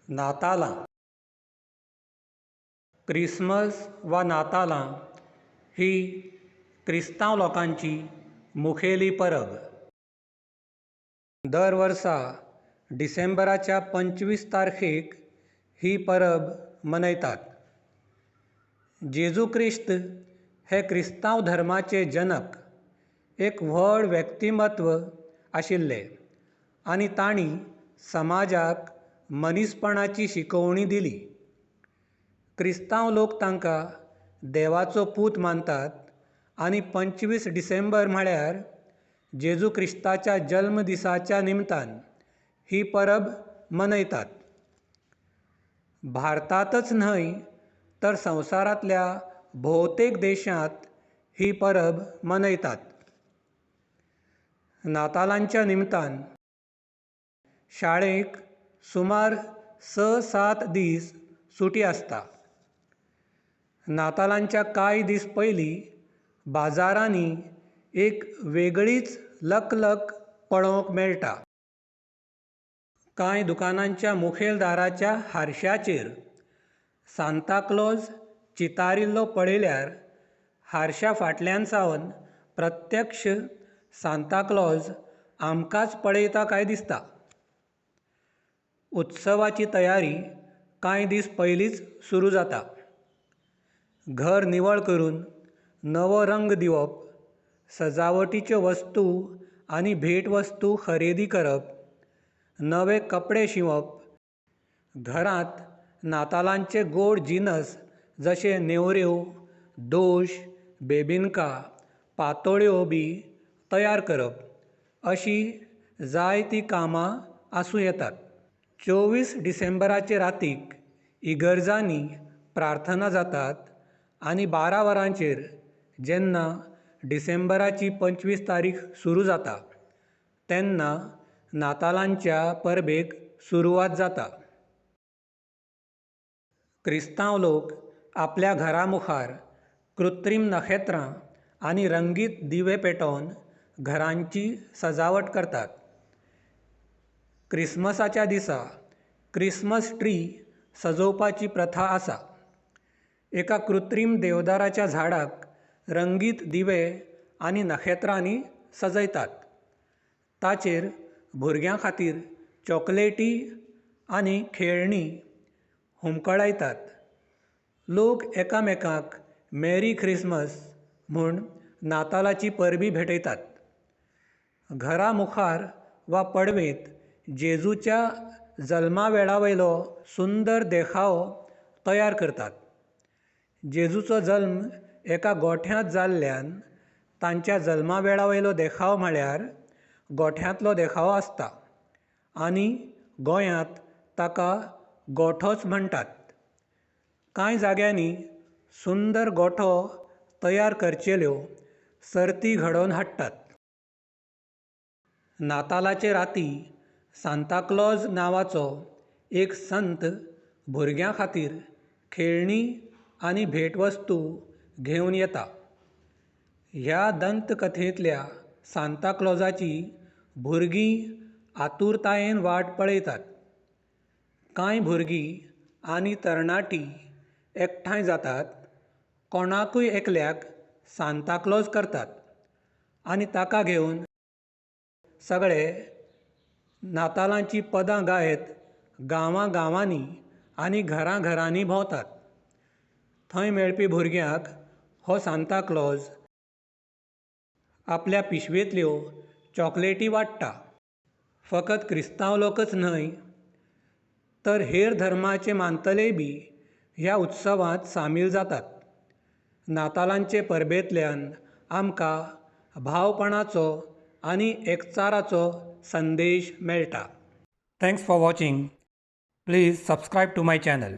नातालां. Christmas वा नातालां ही क्रिस्तांव लोकांची मुखेली परब. दर वर्सा डिसेंबराच्या 25 तारखेक ही परब मनयतात. जेजू क्रिश्त हे क्रिस्तांव धर्माचे जनक एक व्हड व्यक्तिमत्व आशिल्ले आनी तांणी समाजाक मनीसपणाची शिकवणी दिली. क्रिस्तांव लोक तांकां देवाचो पूत मानतात आनी 25 डिसेंबर म्हळ्यार जेजू क्रिश्ताच्या जल्म दिसाच्या निमतान ही परब मनयतात. भारतांतच न्हय तर संवसारांतल्या भोवतेक देशांत ही परब मनयतात. नातालांच्या निमतान शाळेक सुमार स सात दीस सुटी आसता. नातालांच्या कांय दीस पयलीं बाजारांनी एक वेगळीच लकलक पळोवंक मेळटा. कांय दुकानांच्या मुखेल दाराच्या हारश्याचेर सांता क्लॉज चितारिल्लो पळयल्यार हारश्या फाटल्यान सावन प्रत्यक्ष सांता क्लॉज आमकांच पळयता काय दिसता. उत्सवाची तयारी कांय दीस पयलींच सुरू जाता. घर निवळ करून नवो रंग दिवप, सजावटीच्यो वस्तू आनी भेटवस्तू खरेदी करप, नवे कपडे शिंवप, घरांत नातालांचे गोड जिनस जशे नेवऱ्यो, दोश, बेबिंका, पातोळ्यो बी तयार करप अशीं जायतीं कामां आसूं येतात. 24 डिसेंबराचे रातीक इगर्जांनी प्रार्थना जातात आनी 12 वरांचेर जेन्ना डिसेंबराची 25 तारीख सुरू जाता तेन्ना नातालांच्या परबेक सुरवात जाता. क्रिस्तांव लोक आपल्या घरा मुखार कृत्रीम नखेत्रां आनी रंगीत दिवे पेटोवन घरांची सजावट करतात. क्रिसमसाच्या दिसा क्रिसमस ट्री सजोवपाची प्रथा आसा. एका कृत्रीम देवदाराच्या झाडाक रंगीत दिवे आनी नखेत्रांनी सजयतात. ताचेर भुरग्यां खातीर चॉकलेटी आनी खेळणीं हुमकळायतात. लोक एकामेकांक मेरी ख्रिसमस म्हूण नातालाचीं परबीं भेटयतात. घरा मुखार वा पडवेंत जेजूच्या जल्मा वेळा वयलो सुंदर देखावो तयार करतात. जेजूचो जल्म एका गोठ्यांत जाल्ल्यान तांच्या जल्मा वेळा वयलो देखाव म्हळ्यार गोठ्यांतलो देखावो आसता आनी गोंयांत ताका गोठोच म्हणटात. कांय जाग्यांनी सुंदर गोठो तयार करचेल्यो सर्ती घडोवन हाडटात. नातालाचे राती सांता क्लॉज नांवाचो एक संत भुरग्यां खातीर खेळणीं आनी भेटवस्तू घेवन येता. ह्या दंतकथेंतल्या सांता क्लॉजाची भुरगीं आतुरतायेन वाट पळयतात. कांय भुरगीं आनी तरणाटीं एकठांय जातात, कोणाकूय एकल्याक सांता क्लॉज करतात आनी ताका घेवन सगळे नातालांचीं पदां गायत गांवां गांवांनी आनी घरां घरांनी भोंवतात. थंय मेळपी भुरग्यांक हो सांता क्लॉज आपल्या पिशवेंतल्यो चॉकलेटी वांट्टा. फकत क्रिस्तांव लोकच न्हय तर हेर धर्माचे मानतलेय बी ह्या उत्सवांत सामील जातात. नातालांचे परबेंतल्यान आमकां भावपणाचो आनी एकचाराचो संदेश मेळटा. Thanks for watching. Please subscribe to my channel.